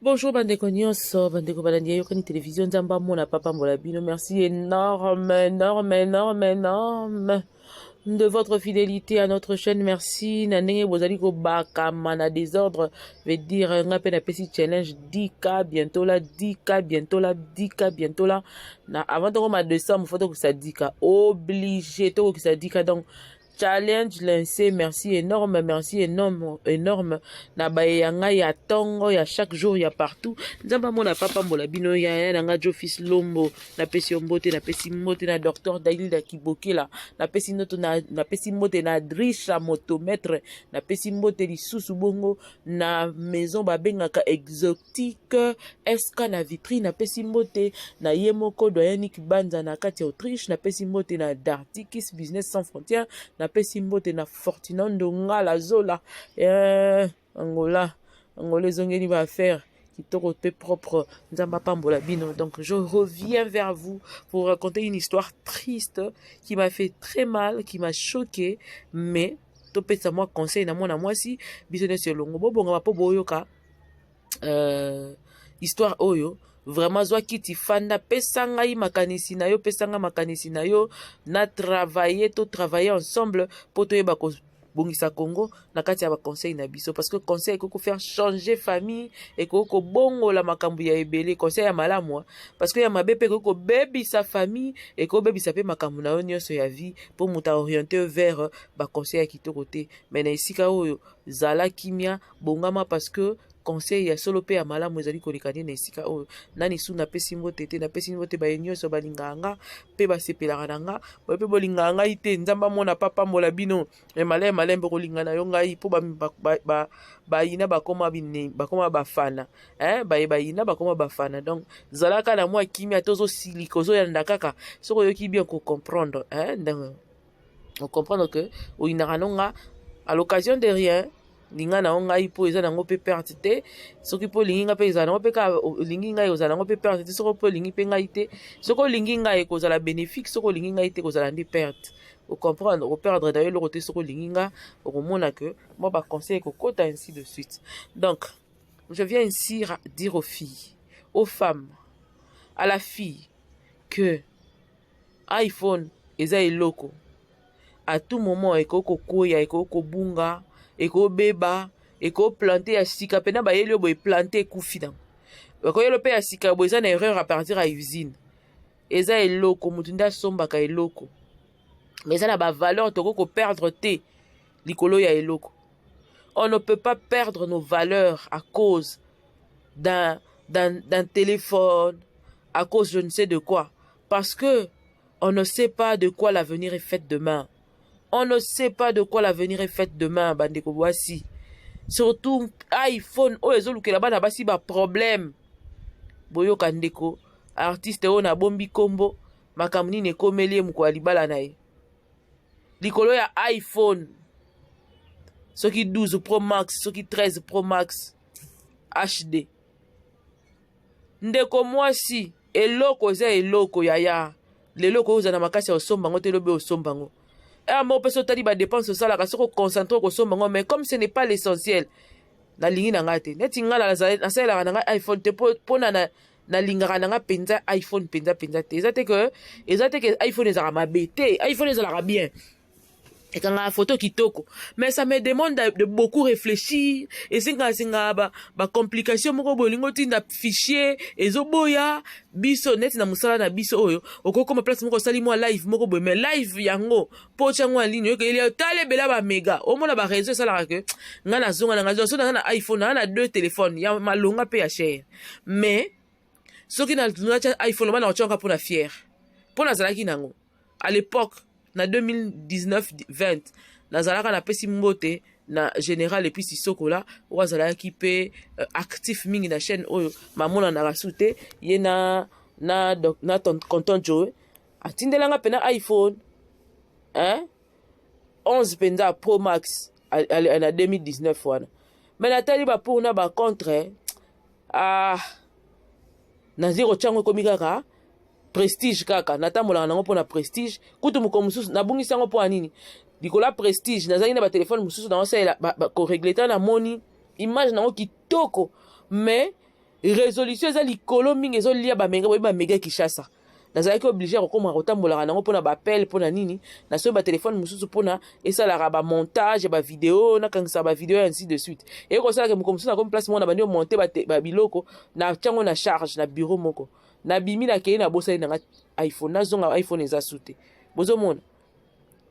Bonjour bandeko nyonso, bandeko balandi ya Yokani Télévision, Nzambe amona papa mbola bino. Merci énorme, énorme, énorme, énorme de votre fidélité à notre chaîne. Merci na ndenge bozali kobakama na désordre, veut dire nga mpe napesi challenge 10K bientôt là, 10K bientôt là, 10K bientôt là. Na avant tokoma décembre, faut tokokisa 10K, obligé tokokisa 10K. Donc challenge lancé. Merci énorme, merci énorme, énorme na baye ya ngai ya ntongo, ya chaque jour, ya partout. Nzambe amona papambola bino. Ya na nga Jofis Lombo, napesi yo mbote. Napesi mbote na docteur Dalila Kibokela, napesi noto na, napesi mbote na Drisha Motomètre, napesi mbote lisusu bongo na maison babengaka Exotique SK na vitrine, napesi mbote na ye moko doyenik Banza na kati ya Autriche, napesi mbote na Dartikis Business Sans Frontière, napesi mbote na Fortinando Ngala Zola, Angola. Angola ezongeli baaffaire kitoko mpe propre. Nzambe apambola bino. Donc je reviens vers vous pour raconter une histoire triste qui m'a fait très mal, qui m'a choqué, mais topesa mwa conseil na mwana mwasi. Biso nyonso elongo bobongama mpo boyoka histoire oyo. Vraiment, zwa kiti, fanda, pesa ngai makanisi na yo, pesa ngai makanisi na yo na travailler, to travailler ensemble mpo toyeba kobongisa Congo na kati ya baconseil na biso, parce que conseil ekoki kofaire changer famille, ekoki kobongola makambo ya ebele. Conseil ya malamu, parce que ya mabe mpe ekoki kobebisa famille, ekoki kobebisa mpe makambo na yo nyonso ya vie, mpo moto aoriente vers baconseil ya kitoko te. Mais na esika oyo, zala kimia, bongama, parce que conseil ya solo mpe ya malamu ezali koleka nde na esika oyo. Nani su napesi mbote te? Napesi mbote baye nyonso balingaka nga mpe basepelaka na nga. Boye mpe bolingaka ngai te, Nzambe amona papambola bino. Me malembe malembe kolinga na yo ngai, mpo bayina bakoma bafana, baye bayina bakoma bafana. Donc zalaka na mwa kimia. Tozosilika, ozoyanda kaka. Soki oyoki bien, kocomprendre, ndenge ocomprendre que oyinaka no nga à l'occasion de rien. Linga na yo ngai, mpo eza nango mpe perte te. Soki mpo olingi ngai mpe, ezala nango mpe kaka olingi ngai, kozala nango mpe perte te. Soki mpo olingi mpe ngai te, soki olingi ngai, ekozala bénéfique. Soki olingi ngai te, kozala nde perte. Ocomprendre, okoperdre na yo eloko te. Soki olingi nga, okomona que mwa baconseil ekokota, ainsi de suite. Donc je viens ici dire aux filles, aux femmes, à la fille que iPhone eza eloko, à tout moment ekoki kokwea, ekoki kobunga, ekobeba, ekoplante. Ya sika mpena bayeli oyo boye, plante, ekufi nango. Bakoyelo mpe ya sika boye, eza na erreur à partir ya usine. Eza eloko, motu nde asombaka eloko, mais eza na bavaleur tokoki koperdre te likolo ya eloko. On ne peut pas perdre nos valeurs à cause d'un téléphone, à cause je ne sais de quoi, parce que on ne sait pas de quoi l'avenir est fait demain. On ne sait pas de quoi l'avenir est fait demain. Bandeko bwasi, surtout iPhone oyo ezolukela bana basi baproblème. Boyoka ndeko artiste oyo nabombi nkombo, makambo nini ekomeli ye mokolo ya libala na ye likolo ya iPhone, soki 12 Pro Max, soki 13 Pro Max HD. Ndeko mwasi, eloko eza eloko, yaya. Lelo okoki ozala na makasi ya kosomba yango te, elobi osomba yango ere moko mpe so otali badepense osalaka, soki oconcentre okosomba yango. Mais comme ce n'est pas l'essentiel, nalingi na ngai te. Neti ngai nasalelaka na ngai iPhone te, mpona nalingaka na ngai mpenza iPhone mpenza mpenza te. Eza te ke iPhone ezalaka mabe te. iPhone ezalaka bien, ekangaka photo kitoko, mais ça me demande de beaucoup réfléchir. Esengaka bacomplication moko boye. Olingi otinda fichier, ezoboya. Biso neti na mosala na biso oyo, okokoma place moko, osali mwa live moko boye, mais live yango mpo otya yango en ligne, oyokeli tala ebele bamega. Omona bareseau esalaka ke ngai nazonga na ngai so nanga na iPhone nanga na deux téléphone ya malonga mpe ya cher. Mais soki natya iPhone, oba na kotyaka mpo na fier, mpo nazalaki nango à l'époque na 2019 20. Nazalaka, napesi mbote na général epuis Sisokola oyo azalaki mpe actif mingi na chaîne oyo, mamonanaka su te. Ye na Conton Joe atindelanga mpena iPhone, hein? 11 mpenza Pro Max na 2019 wana. Mais natali bapour na bacontre, ah, nazali kotyango, ekomi kaka prestige. Kaka natambolaka nango mpona prestige. Kutu mokolo mosusu nabungisi yango. Mpo ya nini? Likolo ya prestige. Nazalaki na batelefone mosusu naosalela korégler ta, namoni image nango kitoko, mais Résolution eza likolo mingi, ezolia bamega. Boyebi bamega Kinshasa, nazalaki obligé ya kokóma kotambolaka nango mpona baappel, mpona nini. Nasoki batelefone mosusu mpona esalaka bamontage ya bavideo, nakangisaka bavideo, ainsi de suite. Eye kosalaka moko mosusu, nakomi place moko, na bandi omonte babiloko, na tiango na charge na bureau moko. Nabimi, nakei, nabosani nanga iPhone. Nazonga, iPhone eza su te. Bozomona?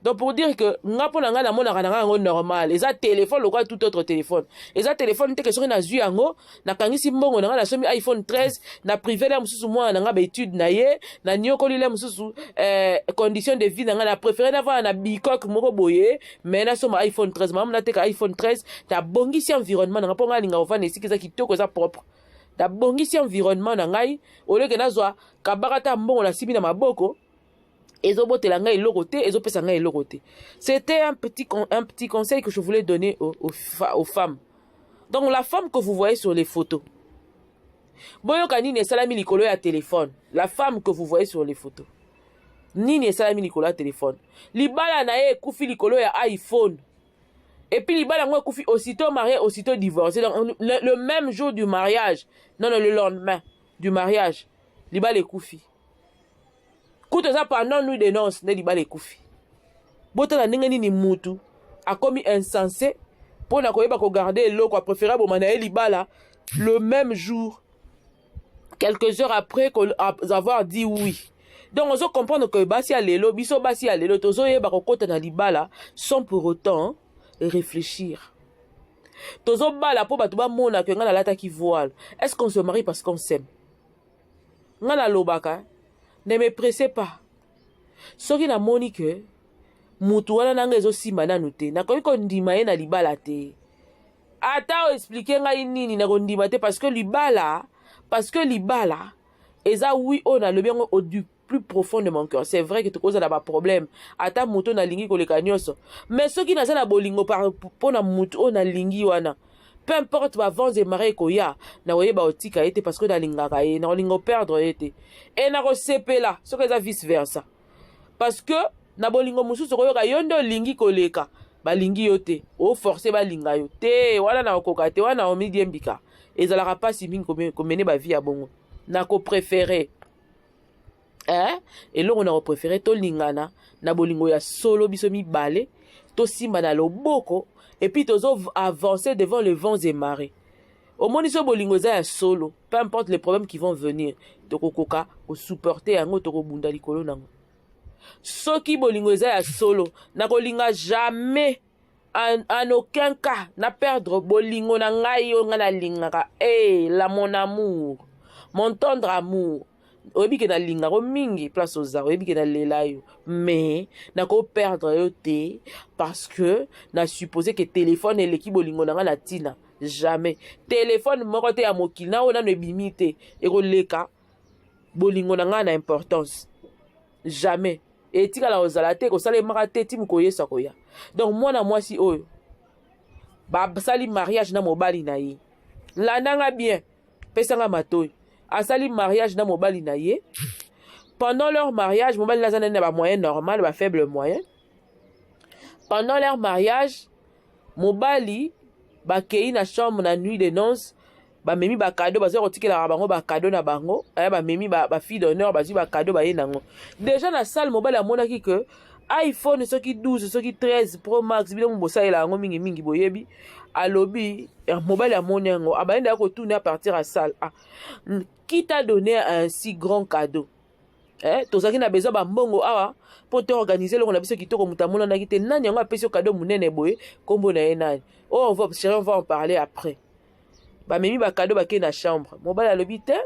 Donc pour dire que nga, mpo na ngai, namonaka na ngai yango normal. Eza téléphone lokola tout autre téléphone. Eza téléphone te ke soki nazwi yango, nakangisi mbongo na ngai, nasomi iPhone 13, na privé le mosusu mwana na ngai baétude na ye, naniokoli le mosusu condition de vie na ngai. Na préféré navanda na bikoke moko boye, mais nasomba iPhone 13. Malamu nateka iPhone 13, nabongisi environnement na ngai, mpo ngai alinga kovanda esika eza kitoko, eza propre. Nabongisi environnement na ngai, oleke nazwa kabaka ta mbongo nasimbi na maboko, ezobotela ngai eloko te, ezopesa ngai eloko te. C'était un petit conseil que je voulais donner aux femmes. Donc la femme que vous voyez sur les photos, boyoka nini esalami likolo ya téléphone. La femme que vous voyez sur les photos, nini esalami likolo ya téléphone? Libala na ye ekufi likolo ya iPhone. Et puis libala yango ekufi aussitôt marié, aussitôt divorcé. Donc le même jour du mariage, non, non, le lendemain du mariage, libala ekufi. Kutu eza pendant nuit de noces nde libala ekufi. Botala ndenge nini mutu akomi insensé mpo na koyeba kogarder eloko. Apréféré aboma na ye libala le même jour, quelques heures après avoir dit oui. Donc ozo comprendre que basi ya lelo, biso basi ya lelo, tozoyeba kokɔta na libala sans pour autant réfléchir. Tozobala mpo bato bamona ke ngai nalataki voile. Est ce qu'on se marie parce qu'on s'aime? Ngai nalobaka, ne me pressez pas. Soki namoni ke mutu wana nanga ezosimba nanu te, nakoki kondima ye na libala te. Ata oexpliquer ngai nini, nakondima te, parce que libala eza oui oyo nalobi yango au du plus profond de mon cœur. C'est vrai que tokozala baproblème, ata moto nalingi koleka nyonso, mais soki naza na bolingo mpo na motu oyo nalingi wana, peu importe bavents et marées ekoya, nakoyeba kotika ye te, parce que nalingaka ye, nakolinga operdre ye te. E nakosepela soki eza vice versa, parce que na bolingo mosusu okoyoka yo nde olingi koleka, balingi yo te, oforce balinga yo te. Wana nakokoka te, wana omidiembika, ezalaka mpasi mingi komene bavie ya bongo. Nakopréférer, eh? Eloko na kopréférer, tolingana na bolingo ya solo, biso mibale tosimba na loboko, et puis tozo avancer devant le vents et marées. Omoni, so bolingo eza ya solo, peu importe les problèmes qui vont venir, tokokoka kosupporter yango, tokobunda likolo nango. Soki bolingo eza ya solo, nakolinga jamais, en aucun cas, na perdre bolingo na ngai oyo ngai nalingaka. E la mon amour, mon tendre amour, oyebi ke nalingako mingi, place oza, oyebi ke nalela yo, mais nakoperdre yo te, parce que na suppose ke telefone eleki bolingo na ngai na ntina. Jamais telefone moko te ya mokili na oyo nano ebimi te ekoleka bolingo na ngai na importance. Jamais, etikala kozala te, kosalemaka te ti mokoyesa koya. Donc mwana mwasi oyo basali mariage na mobali na ye, landanga bien, pesanga matoi. Asali mariage na mobali na ye. Pendant leur mariage, mobali naza nani na bamoyen normal, bafaible moyen. Pendant leur mariage, mobali bakei na chambre na nuit de noces, bamemi bacadeau, bazwa kotikelaka bango bacadeau na bango. Aya bamemi bafille d'honneur, bazwi bacadeau, baye nango déjà na salle. Mobali amonaki ke iPhone soki 12, soki 13 Pro Max, bino bosalela yango mingimingi, boyebi. Alobi, mobali amoni yango, abandi ya kotuna à partir ya salle: "Ah, qui t'a donné un si grand cadeau?" Eh, tozalaki na besoin bambongo awa mpo toorganiser eloko na biso kitoko, moto amonanaki te. Nani yango apesi yo cadeau monene boye? Nkombo na ye nani? Oh, on va, chéri, on va en parler après. Bamemi bacadeau, bakei na chambre. Mobali alobi te: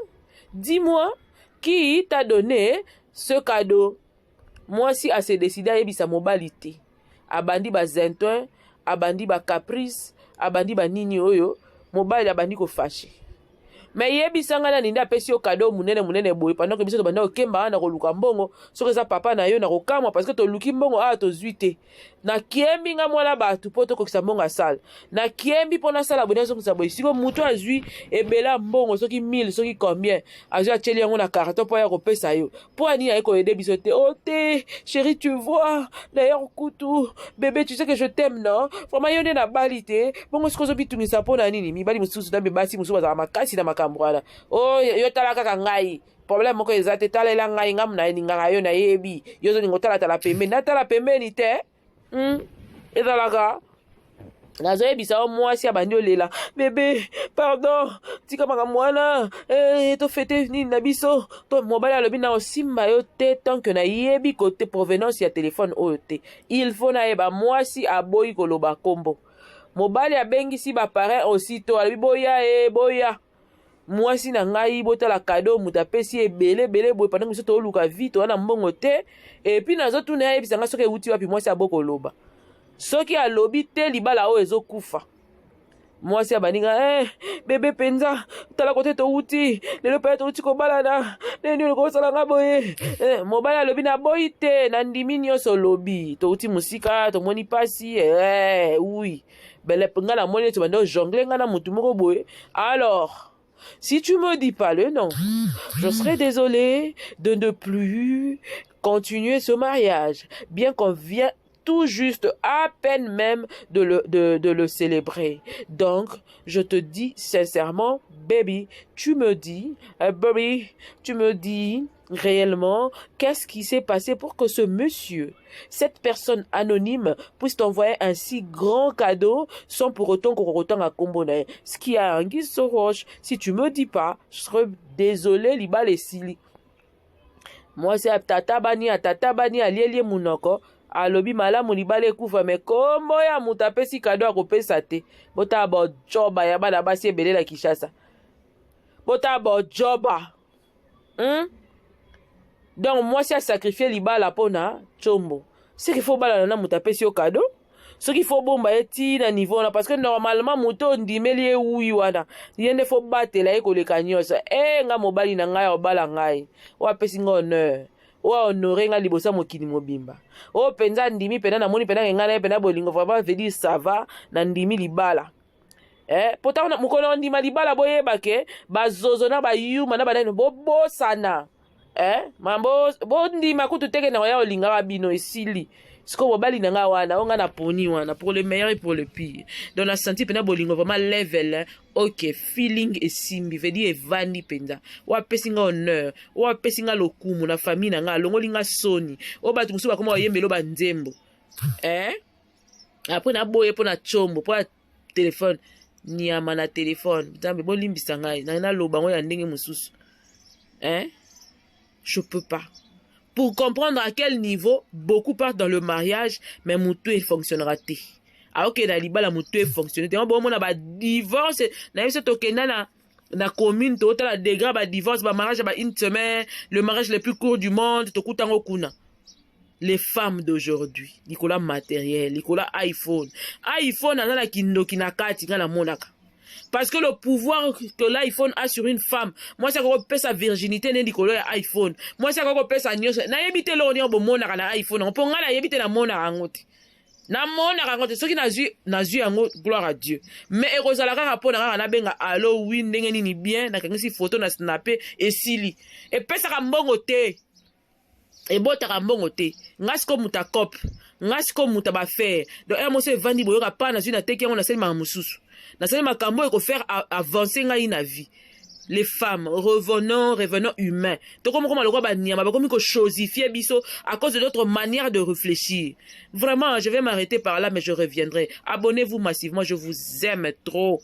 "Dis-moi, qui t'a donné ce cadeau?" Mwasi ase décider ayebisa mobali te. Abandi bazintin, abandi bacaprice, abandi banini oyo. Mobali abandi kofâcher: "Mais yebisa ngai, nani nde apesi yo cadeau monene monene boye, pendant ke biso tobanda kokemba awa na koluka mbongo? Soki eza papa na yo, na kokamwa, parce que toluki mbongo awa, tozwi te. Nakiembi nga mwana bato mpo tokokisa mbongo asala, nakiembi mpo nasala boye, nazongisa boye. Siko motu azwi ebele ya mbongo, soki 1000, soki combien, azwi, atieli yango na carton mpo aya kopesa yo. Mpo anini aye koaider biso te?" "O te, chéri, tu vois, d'ailleurs kutu bébé, tu sais que je t'aime, non? Vraiment, yo nde nabali te bongo. Sikoyo ozobitungisa mpo na nini?" Mibali mosusu na basi mosusu bazala makasi na makambo. Makambo wana o yo, tala kaka ngai, problème moko eza te. Talela ngai, ngamu nalingaka yo, nayebi yo ozolinga otalatala pembeni, natala pembeni te. Ezalaka nazoyebisa yo, mwasi abandi olela: "Bébé, pardon, tika makambo wana, tofêter nini na biso." To mobali alobi: "Na osimba yo te tant que nayebi kote provenance ya telefone oyo te, il faut nayeba." Mwasi aboyi koloba nkombo. Mobali abengisi baparrain aussitôt, alobi: "Boya, e boya, mwasi na ngai, botala cadeau moto apesi ebele ebele boye. Pendant biso tooluka vie, toza na mbongo te. Et puis nazotuna, ayebisa ngai soki ewuti wapi." Mwasi abokoloba. Soki alobi te, libala oyo ezokufa. Mwasi abandinga: "Bébé, mpenza tala kote towuti lelo, mpe towuti kobalana, nini okosala nga boye?" Mobali alobi: "Naboyi te, nandimi nyonso olobi, towuti mosika, tomoni mpasi, oui bele nga namoni neti banda ojongler nga na motu moko boye. Alors si tu me dis pas le nom, je serais désolé de ne plus continuer ce mariage, bien qu'on vient tout juste à peine même de le célébrer. Donc, je te dis sincèrement, baby, tu me dis, baby, tu me dis réellement qu'est-ce qui s'est passé pour que ce monsieur, cette personne anonyme, puisse t'envoyer un si grand cadeau sans pour autant qu'on retente kombo na ye. Ce qui a anguille sous roche, si tu me dis pas, je serais désolé, libala esili." Mwasi tata bani, atata bani, alieli munoko, alobi: "Malamu, libala ekufa, mais kombo ya moto apesi cadeau akopesa te." Botala bojoba ya bana basi ebele na Kinshasa, botala bojoba? Donc mwasi asacrifier libala mpo na tshombo. Soki faut obalana na moto apesi yo cadeau, soki faut bomba ye ti na niveau wana, parce que normalement moto ondimeli ye wi wana, ye nde faut batela ye koleka nyonso. E nga mobali na ngai obala ngai, oyo apesi nga honneur, oyo honorer nga liboso ya mokili mobimba, oyo mpenza andimi mpenza, namoni mpenza ke ngai na ye mpenza bolingo vraiment, veut dire ça va, nandimi libala. Po ntango mokolo ondima libala, boyeba ke bazozo na bayuma na banani bobosana, mambo bondima kutu teke na oya olingaka bino esili. Sikoyo mobali na ngai wana, oyo ngai naponi wana, pour le meilleur et pour le pire. Donc nasentir mpenza bolingo vraiment level, ok, feeling esimbi, veut dire evandi mpenza. Oyo apesi nga honneur, oyo apesi nga lokumu na famille na ngai, alongoli nga soni, oyo bato mosusu bakoma bayembela oyo banzembo, Après naboye mpo na tshombo, mpo ya telefone, nyama na telefone. Nzambe, bolimbisa ngai, ngai naloba yango ya ndenge mosusu, hein? Je peux pas. Pour comprendre à quel niveau beaucoup partent dans le mariage, mais motu efonctionnera te. Aokende na libala, motu efonctionne te. Bomona badivorce na biso, tokenda na commune, totala degré badivorce, bamariage ba une semaine, le mariage le plus court du monde, tokutango kuna. Les femmes d'aujourd'hui, likolo matériel, likolo iPhone. iPhone aza na kindoki na kati, nga namonaka, parce que le pouvoir que l'iPhone a sur une femme, mwasi akoki kopesa virginité ne likolo ya iPhone, mwasi akoki kopesa nyonso. Nayebi te eloko nini bomonaka na iPhone yango, mpo ngai nayebi te, namonaka yango te, namonaka yango te. Soki nazwi yango, gloire à Dieu, mais ekozala kaka mpo na kaka nabenga: "Allo, oui, ndenge nini? Bien." Nakangisi foto na snape, esili. Epesaka mbongo te, ebotaka mbongo te. Nga sikoyo moto akope, nga sikoyo moto baaffaire. Donc ere moso evandi, boyoka pa nazwi, nateki yango, nasali makambo mosusu, nasali makambo oyo ekofaire avancer ngai na vie. Les femmes, revenons, revenons humains. Tokomi koma lokola banyama, bakomi kochosifier biso à cause de notre manière de réfléchir. Vraiment, je vais m'arrêter par là, mais je reviendrai. Abonnez-vous massivement, je vous aime trop.